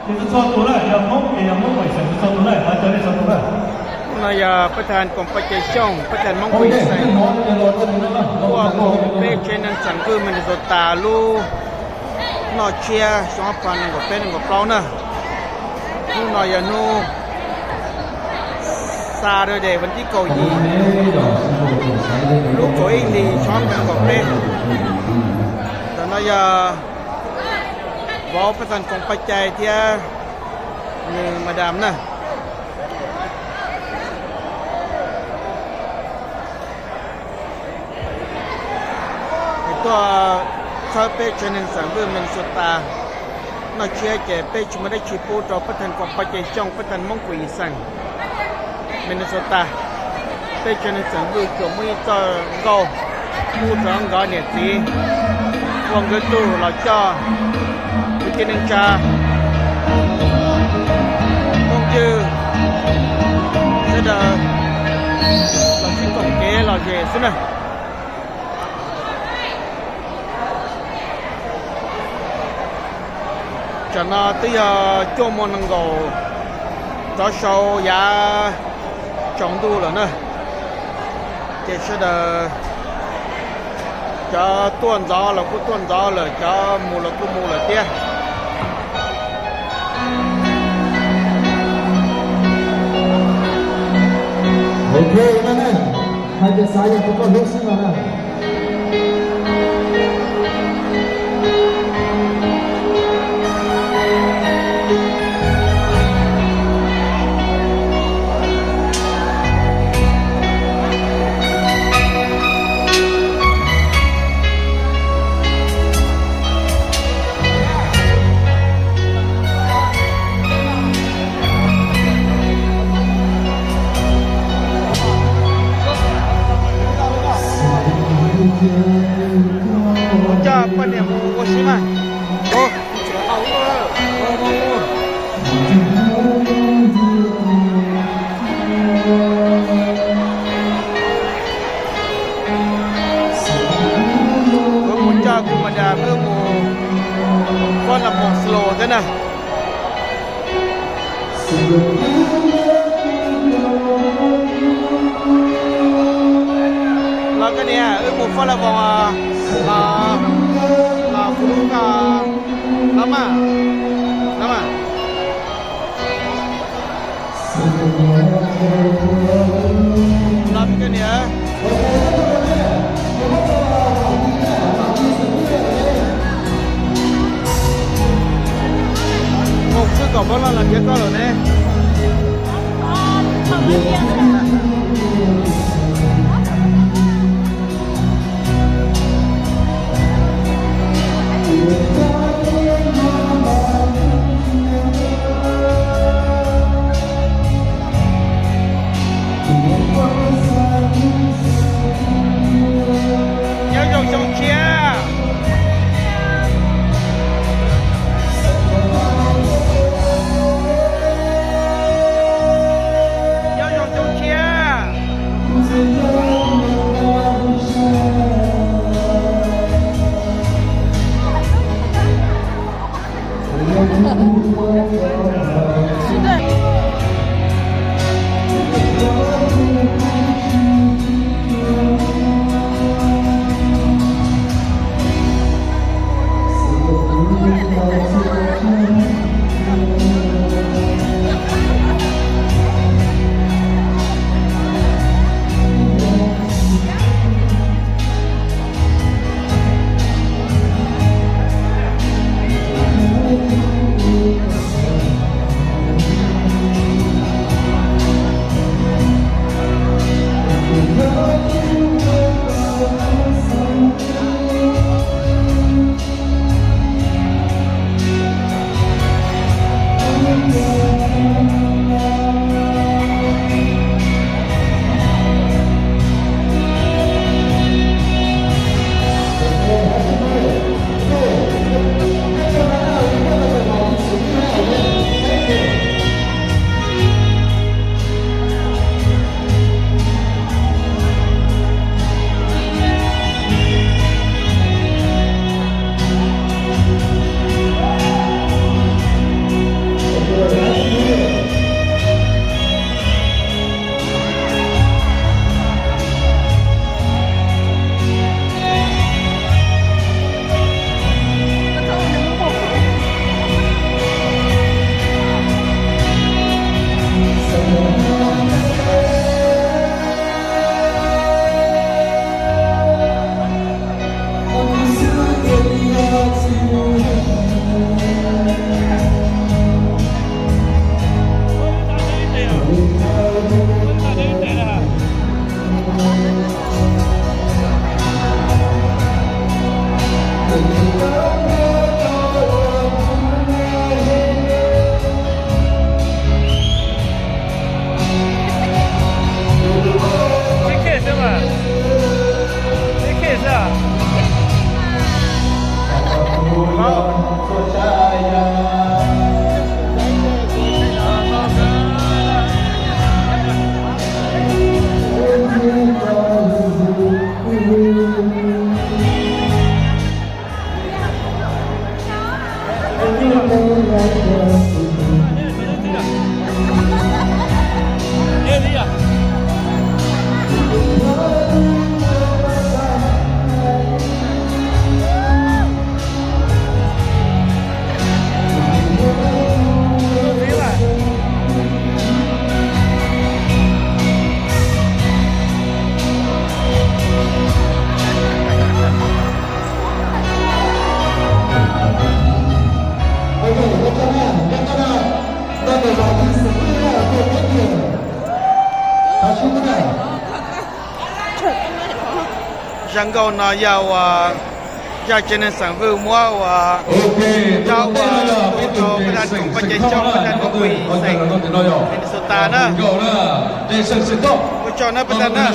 Hnub no yog pab thaj koom pab cai Xyooj, pab thaj Hmoob Kuj Xeem, tuaj mus peb tsev neeg xeem Vwj Minnesota lub noj tsiab xyoo ob phav nees nkaum peb nees nkaum plaub na. Hnub no yog hnub Saturday vas thib kaum yim, lub kaum ib hlis xyoo ob phav nees nkaum peb. Ntawm no yog vauv pab thaj koom pab cai thiab nws madam na. Es tuaj txhawb peb tsev neeg xeem Vwj Minnesota noj tsiab ces peb tsis muaj dab tsi pub rau pab thaj koom pab cai Xyooj, pab thaj Hmoob Kuj Xeem Minnesota. Peb tsev neeg xeem Vwj tsuas muaj ib txoj nkauj pub rau nkawd niam txiv, ua nkawd tug los coj kwv tij neej tsa, phooj ywg sawv daws los sib koom kev lom zem xwb na. Tsam no twb yog cuaj moos nees nkaum rov sau yav tsaus ntuj lawm na. Ces sawv daws cov tuaj ntxov los kuj tuaj ntxov lawm, cov mus los kuj mus lawm thiab. Ok, hais tias xav yog tus koj hlub xwb no na. Coj poj niam mus ua si mas. Wb mus coj kuv madam wb mus follow slow thiab na. Los koj niam, wb mus follow vòng, ờ, ờ, Phú Quốc, ờ, Nam à, Nam à. Los koj niam. Mus xwb kom Pab Laj los nrhiav koj lawm ne. Nyob zoo xyoo tshiab. Nyob zoo xyoo tshiab. Zaj nkauj no yog uas zaj tsev neeg xeem Vwj muab uas cob ua tus rau pab dab tsoom paj cev xeem Minnesota na. Ua tsaug na pab dab na.